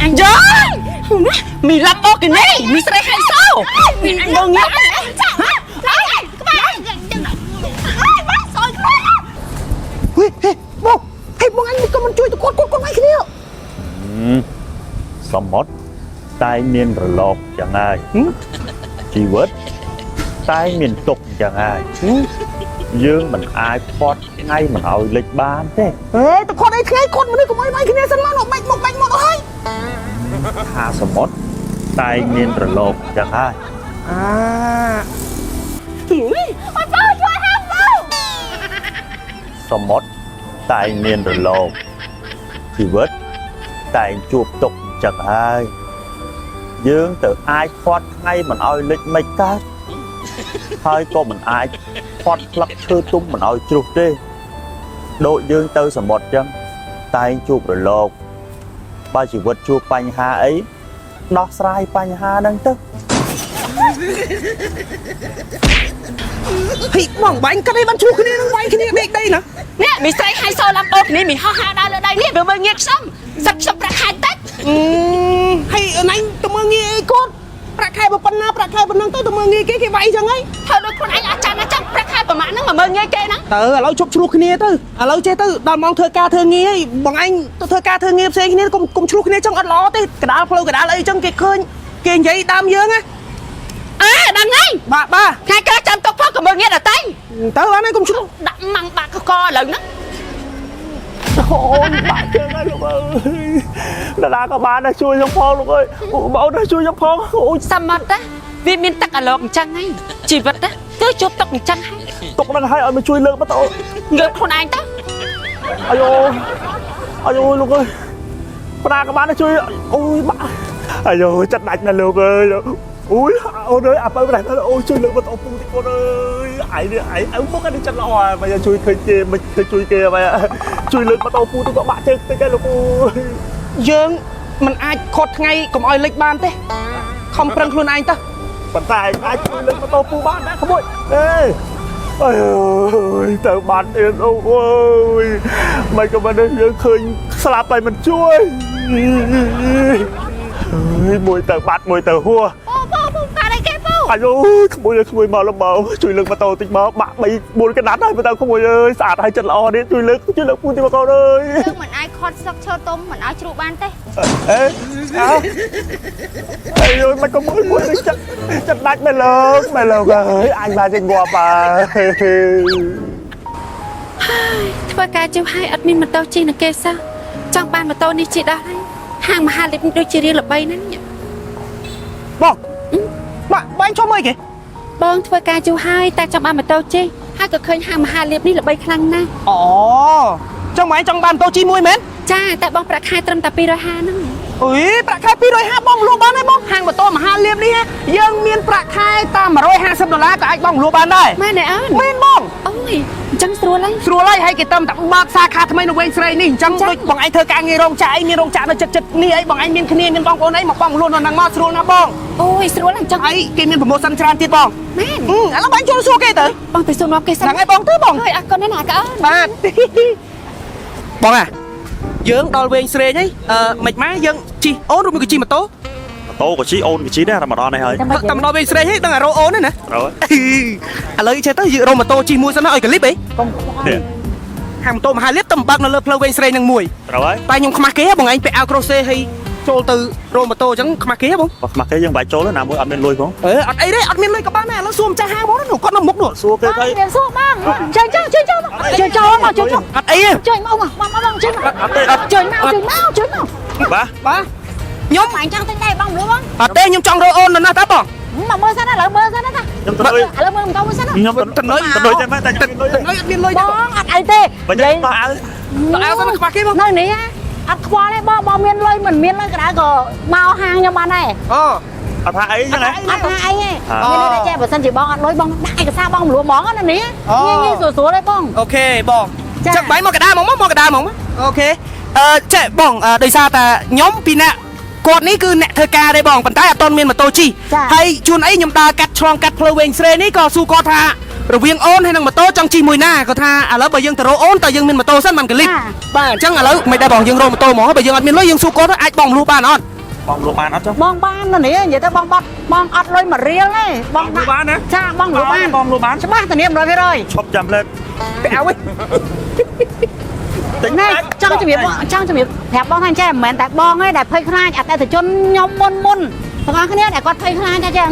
អញ យើយមីឡាប់អូកនេះមីស្រីហៃសូ មានអញ បងងាក ចាអើយក្បាលដឹងអើយបងសយខ្លួន ហេហេបងហេបងអញក៏មិនជួយទៅគាត់គាត់គាត់វាយគ្នា សមុទ្រតែងមានរលកយ៉ាងហើយជីវិតតែងមានទុកយ៉ាងហើយយើងមិនអាចផត់ថ្ងៃមិនឲ្យលិចបានទេ ហេទៅគាត់អីថ្ងៃគាត់មនុស្សកុំឲ្យវាយគ្នាសិនមកនោះបាច់មកបាច់មកអស់ហើយ ថាសមុទ្រតែងមានរលកយ៉ាងហើយ អា អូនបងជួយហាមបង សមុទ្រតែងមានរលកជីវិតតែងជួបទុកចឹងហើយយើងទៅអាចផត់ថ្ងៃមិនឲ្យលិចមិនកើតហើយក៏មិនអាចផត់ផ្លឹកឈើទុំមិនឲ្យជ្រុះទេដូចយើងទៅសមុទ្រចឹងតែងជួបរលកបើជីវិតជួបបញ្ហាអីដោះស្រាយបញ្ហាហ្នឹងទៅ ហេបងបាញ់កាត់អីបានជួគ្នានឹងវាយគ្នាដេកដីណា នេះមីស្រីហៃសូឡាំអូកនេះមីហោះហើរដើរលើដីនេះវាមើលងាកខ្ញុំសឹកខ្ញុំប្រាក់ខែតិច អឺហេអនឯងទៅមើលងាយអីគាត់ប្រាក់ខែប៉ុណ្ណាប្រាក់ខែប៉ុណ្ណឹងទៅទៅមើលងាយគេគេវាយចឹងហី ធ្វើដូចខ្លួនឯងអាចារ្យណាចឹងប្រាក់ខែប្រមាណហ្នឹងមកមើលងាយគេហ្នឹង ទៅឥឡូវជប់ឆ្លោះគ្នាទៅឥឡូវចេះទៅដល់ម៉ោងធ្វើការធ្វើងារហីបងឯងទៅធ្វើការធ្វើងារផ្សេងគ្នាកុំកុំឆ្លោះគ្នាចឹងអត់ល្អទេកដាលផ្លូវកដាលអីចឹងគេឃើញគេនិយាយដើមយើងណា អើដឹងហើយ បាទបាទ ថ្ងៃក្រោយចាំទុកផងក៏មើលងាយដល់តៃ ទៅអានេះកុំឆ្លោះ ដាក់ម៉ាំងបាក់កកឥឡូវហ្នឹង អូនបាក់ជើងហើយលោកអើយតារាក៏បានដែរជួយខ្ញុំផងលោកអើយបងអូនជួយខ្ញុំផងអូយ សមុទ្រណាវាមានទឹកអាឡកអញ្ចឹងហើយជីវិតណាគឺជួបទុកអញ្ចឹងហើយ ទុកហ្នឹងហើយឲ្យមកជួយលើកមកទៅ ងើបខ្លួនឯងទៅ អាយូអាយូលោកអើយប្រាក៏បានដែរជួយអូយបាក់អាយូចិត្តដាច់ណាស់លោកអើយអូយអូនអើយអាបើប្រែអូយជួយលើកមកទៅពូតិចអូនអើយឯនេះឯងឪមុខនេះចិត្តល្អហើយមកជួយឃើញគេមិនឃើញជួយគេហើយជួយលើកមកទៅពូទៅក៏បាក់ជើងតិចហើយលោកអើយ យើងមិនអាចខត់ថ្ងៃកុំឲ្យលិចបានទេខំប្រឹងខ្លួនឯងទៅ ប៉ុន្តែអាចជួយលើកម៉ូតូពូបានដែរក្មួយអេអើយទៅបានទៀតអូយមិនក៏មិនយើងឃើញស្លាប់ហើយមិនជួយអើយមួយទៅបាត់មួយទៅហួ ពូពូពូកាត់អីគេពូ អាយក្មួយក្មួយមកលមកជួយលើកម៉ូតូតិចមកបាក់3 4កណាត់ហើយបើទៅក្មួយអើយស្អាតហើយចិត្តល្អនេះជួយលើកជួយលើកពូតិចមកកូនអើយ យើងមិនអាចខត់សឹកឈើទុំមិនឲ្យជ្រូកបានទេ អេអើអាយមិនក៏មួយមួយចិត្តចិត្តដាច់មែនលោកមែនលោកអើយអញបានចេញងាប់ហើយ ធ្វើការជិះហើយអត់មានម៉ូតូជិះនឹងគេសោះចង់បានម៉ូតូនេះជិះដល់ហើយហាងមហាលិបដូចជារៀងល្បីណាស់នេះ បងបាក់បាញ់ជុំអីគេ បងធ្វើការជិះហើយតែចង់បានម៉ូតូជិះហើយក៏ឃើញហាងមហាលៀបនេះល្បីខ្លាំងណាស់ អូចង់មកឯងចង់បានម៉ូតូជិះមួយមែន ចាតែបងប្រាក់ខែត្រឹមតែ250ហ្នឹង អុយប្រាក់ខែ250បងលក់បានហើយបងហាងម៉ូតូមហាលៀបនេះយើងមានប្រាក់ខែតាម150ដុល្លារក៏អាចបងលក់បានដែរ មែនទេអូន មែនបង អូយអញ្ចឹងស្រួលហើយ ស្រួលហើយហើយគេតាមតែបើកសាខាថ្មីនៅវែងស្រីនេះអញ្ចឹង ចា៎ ដូចបងឯងធ្វើការងាររោងចក្រអីមានរោងចក្រនៅចិត្តចិត្តនេះអីបងឯងមានគ្នាមានបងប្អូនអីមកបងលក់នៅហ្នឹងមកស្រួលណាស់បង អូយស្រួលហើយអញ្ចឹង ហើយគេមាន promotion ច្រើនទៀតបង មែន អឺឥឡូវបងចូលសួរគេទៅ បងទៅសួរនាំគេសិន ហ្នឹងហើយបងទៅបង ហើយអរគុណណាស់ណាកអូន បាទបងអាយើងដល់វែងស្រេងហើយអឺមិនម៉ាយើងជិះអូនឬមួយក៏ជិះម៉ូតូ ម៉ូតូក៏ជិះអូនក៏ជិះដែរតែមកដល់នេះហើយ តែមកដល់វែងស្រេងហើយដឹងអារោអូនហ្នឹងណា ត្រូវ ឥឡូវចេះទៅយើងរកម៉ូតូជិះមួយសិនណាឲ្យកលីបអី នេះ ហាងម៉ូតូមហាលៀបទៅបើកនៅលើផ្លូវវែងស្រេងនឹងមួយ ត្រូវហើយ តែខ្ញុំខ្មាស់គេហ៎បងឯងពាក់អាវក្រូសេហើយចូលទៅរកម៉ូតូអញ្ចឹងខ្មាស់គេហ៎បង បើខ្មាស់គេយើងបាច់ចូលណាមួយអត់មានលុយផង អឺអត់អីទេអត់មានលុយក៏បានដែរឥឡូវសួរម្ចាស់ហាងបងនោះគាត់នៅមុខនោះ សួរគេទៅ បងសួរបងចេញចេញចេញចូលចេញចូលមកចេញចូល អត់អីទេ ចេញមកមកមកបងចេញមក អត់ទេអត់ ចេញមកចេញមកចេញមក បាទ បាទខ្ញុំ អញចង់ទិញដែរបងលក់បង អត់ទេខ្ញុំចង់រកអូននៅណាស់តើបង មកមើលសិនណាឥឡូវមើលសិនណាតា ខ្ញុំទៅ ឥឡូវមើលមិនតមើលសិនណា ខ្ញុំទៅទៅទៅតែតែទៅ អត់មានលុយទេ បងអត់អីទេ បើយើងតោះអៅ តើអាវសិនខ្មាស់គេបង នៅនេះអត់ខ្វល់ទេបងបងមានលុយមិនមានលុយក៏ដោយក៏មកហាងខ្ញុំបានដែរ អូ អត់ថាអីចឹងហ៎ អត់ថាអីទេមានតែចេះបើសិនជាបងអត់លុយបងដាក់ឯកសារបងមលួហ្មងណានេះងាយងាយស្រួលស្រួលទេបង OK បងចឹងបាយមកកដាហ្មងមកកដាហ្មង OK អឺចេះបងដោយសារតែខ្ញុំពីអ្នកគាត់នេះគឺអ្នកធ្វើការទេបងប៉ុន្តែអត់ទាន់មានម៉ូតូជិះហើយជួនអីខ្ញុំដើរកាត់ឆ្លងកាត់ផ្លូវវែងស្រេនេះក៏សួរគាត់ថា រវាងអូនហើយនិងម៉ូតូចង់ជិះមួយណាគាត់ថាឥឡូវបើយើងទៅរកអូនតើយើងមានម៉ូតូសិនបានកលិបបាទអញ្ចឹងឥឡូវមិនដែរបងយើងរកម៉ូតូហ្មងបើយើងអត់មានលុយយើងសួរគាត់អាចបងលួសបានអត់ បងលក់បានអត់ចុះ បងបានណានេះនិយាយទៅបងបត់បងអត់លុយមួយរៀលទេបង លក់បានណា ចាបងលក់បាន បងលក់បាន ច្បាស់ធានា100% ឈប់ចាំលេត ទៅឲ្យ ទិញ ណែចង់ជំរាបបងចង់ជំរាបប្រាប់បងថាចេះមិនមែនតែបងទេដែលភ័យខ្លាចអតិថិជនខ្ញុំមុនមុនទាំងអស់គ្នាដែលគាត់ភ័យខ្លាចថាចេះ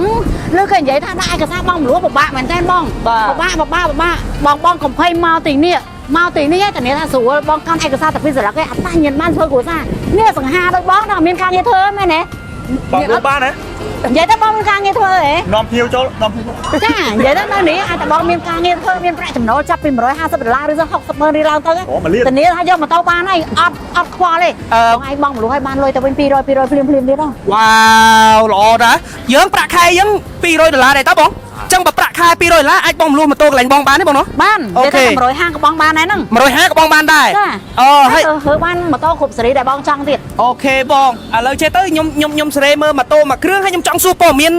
ឬក៏និយាយថាដាក់ឯកសារបងមលួពិបាកមែនតើបងពិបាកពិបាកពិបាកបងបងកុំភ័យមកទីនេះមកទីនេះធានាថាស្រួលបងកាន់ឯកសារតែពីរសន្លឹកឯងអត្តញ្ញាណបានធ្វើគ្រួសារនេះសង្ហាដូចបងដល់មានការងារធ្វើមែនទេ បងលក់បានហ៎ និយាយទៅបងមានការងារធ្វើហ៎ នាំភ្ញៀវចូលនាំភ្ញៀវ ចានិយាយទៅនៅនេះអាចតែបងមានការងារធ្វើមានប្រាក់ចំណូលចាប់ពី150ដុល្លារឬ60ម៉ឺនរៀលឡើងទៅ អូមកលៀន ធានាថាយកម៉ូតូបានហើយអត់អត់ខ្វល់ទេបងឯងបងមលុះឲ្យបានលុយទៅវិញ200 200ភ្លាមភ្លាមទៀតហ៎ វ៉ាវល្អណាស់យើងប្រាក់ខែយើង200ដុល្លារដែរតើបងអញ្ចឹងបើប្រាក់ខែ200ដុល្លារអាចបងមលួសម៉ូតូកន្លែងបងបានទេបងណោះ បាន អូខេ និយាយទៅ150ក៏បងបានដែរហ្នឹង 150ក៏បងបានដែរ ចា អូហើយ ទៅធ្វើបានម៉ូតូគ្រប់សេរីដែលបងចង់ទៀត OK បងឥឡូវចេះទៅខ្ញុំខ្ញុំខ្ញុំសេរីមើលម៉ូតូមួយគ្រឿងហើយខ្ញុំចង់សួរព័ត៌មាន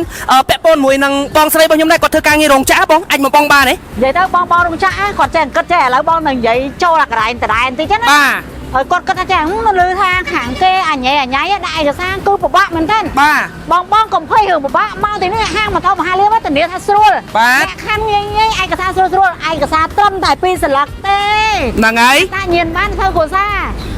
ពាក់ព័ន្ធមួយនឹងបងស្រីរបស់ខ្ញុំដែរគាត់ធ្វើការងាររោងចក្របងអាចមកបងបានទេ និយាយទៅបងបងរោងចក្រគាត់ចេះអង្គិតចេះឥឡូវបងនឹងនិយាយចូលអាកន្លែងដដែលបន្តិចណា បាទ ហើយគាត់គិតថាចេះនៅលើថាខាងគេអញ៉ៃអញ៉ៃដាក់ឯកសារគឺពិបាកមែនទែន បាទ បងបងកុំភ័យរឿងពិបាកមកទីនេះហាងម៉ូតូមហាលាភធានាថាស្រួល បាទ លក្ខខណ្ឌងាយងាយឯកសារស្រួលស្រួលឯកសារត្រឹមតែពីរសន្លឹកទេ ហ្នឹងហើយ តាញៀនបានធ្វើគ្រួសារ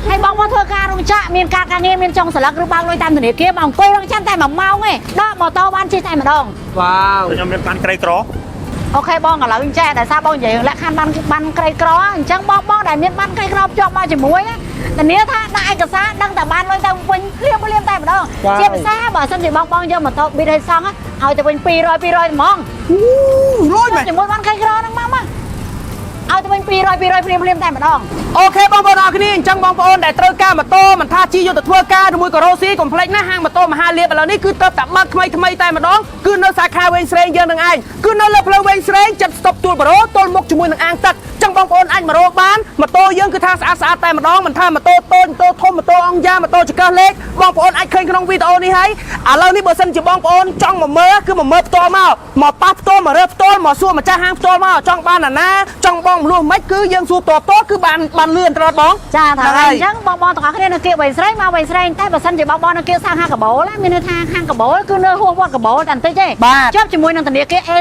ហើយបងមកធ្វើការរោងចក្រមានការការងារមានចុងសន្លឹកឬបើកលុយតាមធនាគារបងអង្គុយរងចាំតែ1ម៉ោងឯងដកម៉ូតូបានជិះតែម្ដង វ៉ាវ ខ្ញុំមានបានក្រីក្រ OK បងឥឡូវអញ្ចេះតែសារបងនិយាយលក្ខខណ្ឌបានបានក្រីក្រអញ្ចឹងបងបងដែលមានបានក្រីក្រភ្ជាប់មកជាមួយធានាថាដាក់ឯកសារដឹងតែបានលុយទៅវិញភ្លាមភ្លាមតែម្ដងជាភាសាបើសិនជាបងបងយកម៉ូតូប៊ីតឲ្យសង់ឲ្យទៅវិញ200 200ហ្មង លុយមែន ជាមួយបានក្រីក្រហ្នឹងមកមកឲ្យទៅវិញ200 200ភ្លាមភ្លាមតែម្ដង OK បងប្អូនអរគ្នាអញ្ចឹងបងប្អូនដែលត្រូវការម៉ូតូមិនថាជិះយកទៅធ្វើការឬមួយក៏រកស៊ីកុំភ្លេចណាហាងម៉ូតូមហាលាភឥឡូវនេះគឺទៅតែបើកថ្មីថ្មីតែម្ដងគឺនៅសាខាវែងស្រេងយើងនឹងឯងគឺនៅលើផ្លូវវែងស្រេងចិត្តស្តុបទួលបារោទល់មុខជាមួយនឹងអាងទឹកចឹងបងប្អូនអាចមករកបានម៉ូតូយើងគឺថាស្អាតស្អាតតែម្ដងមិនថាម៉ូតូតូចម៉ូតូធំម៉ូតូអង្គយ៉ាម៉ូតូចង្កឹះលេខបងប្អូនអាចឃើញក្នុងវីដេអូនេះហើយឥឡូវនេះបើសិនជាបងប្អូនចង់មកមើលគឺមកមើលផ្ទាល់មកមកប៉ះផ្ទាល់មករើផ្ទាល់មកសួរម្ចាស់ហាងផ្ទាល់មកចង់បានអាណាចង់បងមលួសមិនគឺយើងសួរផ្ទាល់ផ្ទាល់គឺបានបានលឿនត្រត់បង ចាថា ហ្នឹងហើយ អញ្ចឹងបងបងទាំងអស់គ្នានៅគៀកវៃស្រីមកវៃស្រីតែបើសិនជាបងបងនៅគៀកសាខាកបោលមានន័យថាខាងកបោលគឺនៅហួសវត្តកបោលតែបន្តិចទេ បាទ ជាប់ជាមួយនឹងធនាគារ A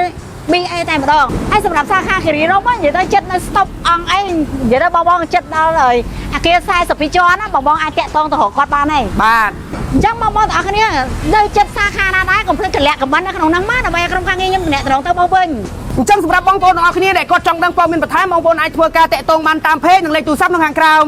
BA តែម្ដងហើយសម្រាប់សាខាគិរីរម្យនិយាយទៅចិត្តនៅស្តុបអង្គអីនិយាយទៅបងបងចិត្តដល់ហើយអាគារ42ជាន់ណាបងបងអាចតាក់ទងទៅរកគាត់បានហើយ បាទ អញ្ចឹងបងបងទាំងអស់គ្នានៅចិត្តសាខាណាដែរកុំភ្លេចកលាក់ខមមិននៅក្នុងហ្នឹងមកដើម្បីឲ្យក្រុមការងារខ្ញុំតំណែងទៅបងវិញ អញ្ចឹងសម្រាប់បងប្អូនទាំងអស់គ្នាដែលគាត់ចង់ដឹងព័ត៌មានបន្ថែមបងប្អូនអាចធ្វើការតាក់ទងបានតាម page និងលេខទូរស័ព្ទនៅខាងក្រោម